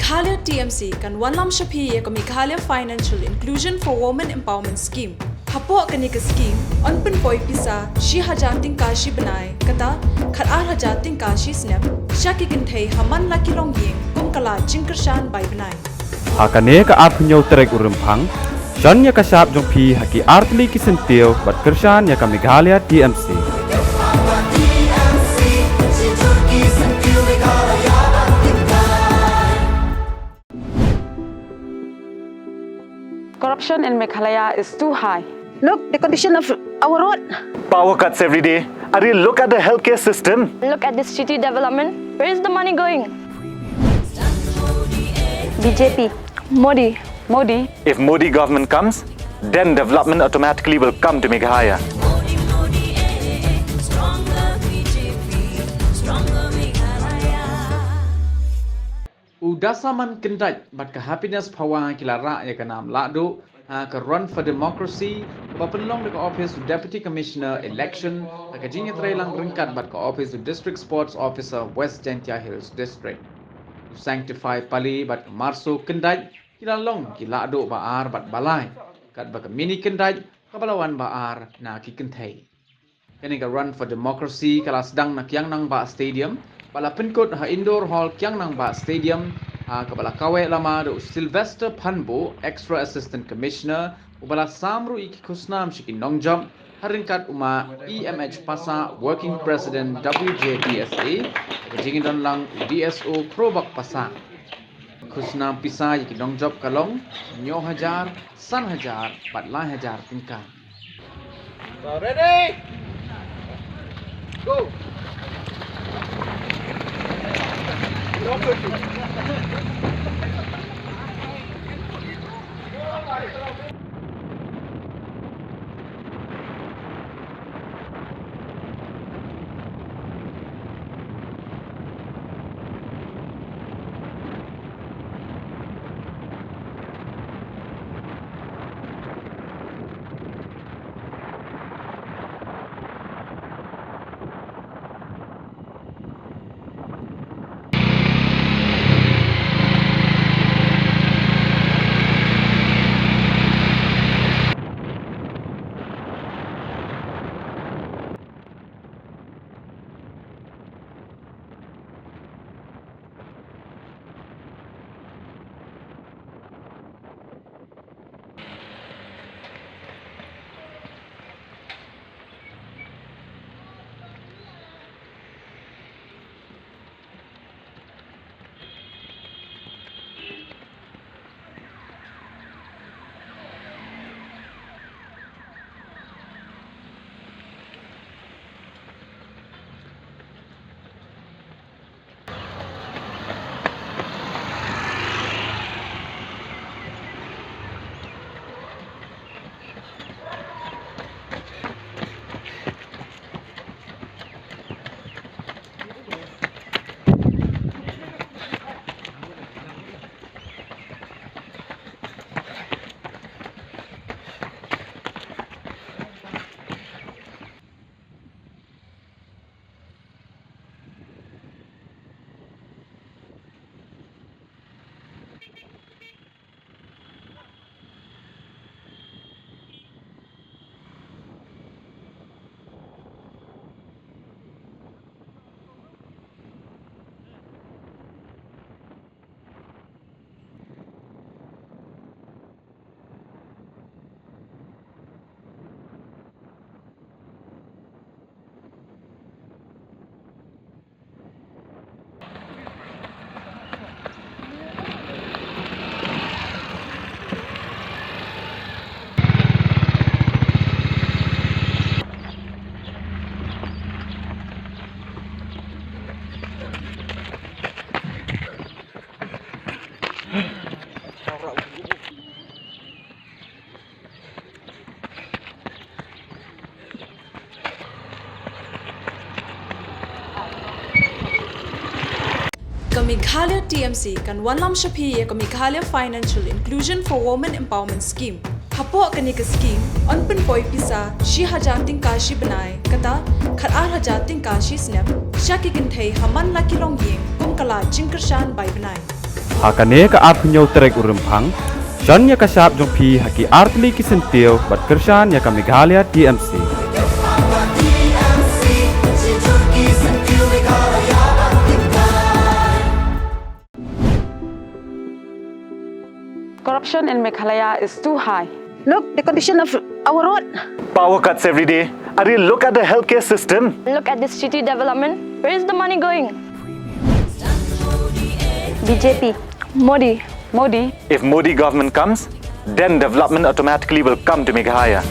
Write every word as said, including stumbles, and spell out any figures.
Meghalaya T M C kan wanlam sha phi ïa ka Meghalaya Financial Inclusion for Women Empowerment Scheme. Hapoh kane ka scheme, yn pynpoi pisa shi hajar tyngka shi bnai, kata khat ar hajar tyngka shi snem, sha ki kynthei ha man la ki longïing, kum ka lad jingkyrshan bai bnai. Ha kane ka arphew hynñiew tarik u Rymphang, shon ïa ka shap jong phi ha ki artylli ki syntiew bad kyrshan ïa ka Meghalaya T M C. Corruption in Meghalaya is too high. Look, the condition of our road. Power cuts every day. Are you look at the healthcare system? Look at the city development. Where is the money going? B J P. Modi. Modi. If Modi government comes, then development automatically will come to Meghalaya. U Dasaman Kyndait bad ka Happiness Phawa ki la rah ïa ka nam lahduh ha ka Run for Democracy, kaba pynlong da ka ophis u Deputy Commissioner Election, ha ka jingïatreilang ryngkat bad ka ophis u District Sports Officer, West Jaintia Hills District. U Sanctify Pali bad ka Marso Kyndait ki la long ki lahduh ba ar bad ba lai, katba ka Mini Kyndait kaba la wan ba ar na ki kynthei. Kane ka Run for Democracy ka la sdang na Kiang Nangbah Stadium, ba la pynkut ha Indoor Hall Kiang Nangbah Stadium, ha kaba la kaweh lama da u Sylvester Phanbuh, Extra Assistant Commissioner, uba la sam ruh ïa ki khusnam sha ki nongjop, ha ryngkat u ma E M H Passah, Working President W J D S A, ha ka jingdon lang u D S O Khrobak Passah. Khusnam pisa ïa ki nongjop ka long hynñiew hajar, san hajar bad lai hajar tyngka. Ready? Go. Ka Meghalaya T M C kan wanlam sha phi ïa ka Meghalaya Financial Inclusion for Women Empowerment Scheme. Hapoh kane ka scheme, yn pynpoi pisa shi hajar tyngka shi bnai, kata khat ar hajar tyngka shi snem, sha ki kynthei ha man la ki longïing, kum ka lad jingkyrshan bai bnai. Ha kane ka arphew tarik u Rymphang, shon ïa ka shap jong phi ha ki artylli ki syntiew bad kyrshan ïa ka Meghalaya T M C. Corruption in Meghalaya is too high. Look, the condition of our road. Power cuts every day. Are you look at the healthcare system? Look at the city development. Where is the money going? B J P. Modi. Modi. If Modi government comes, then development automatically will come to Meghalaya.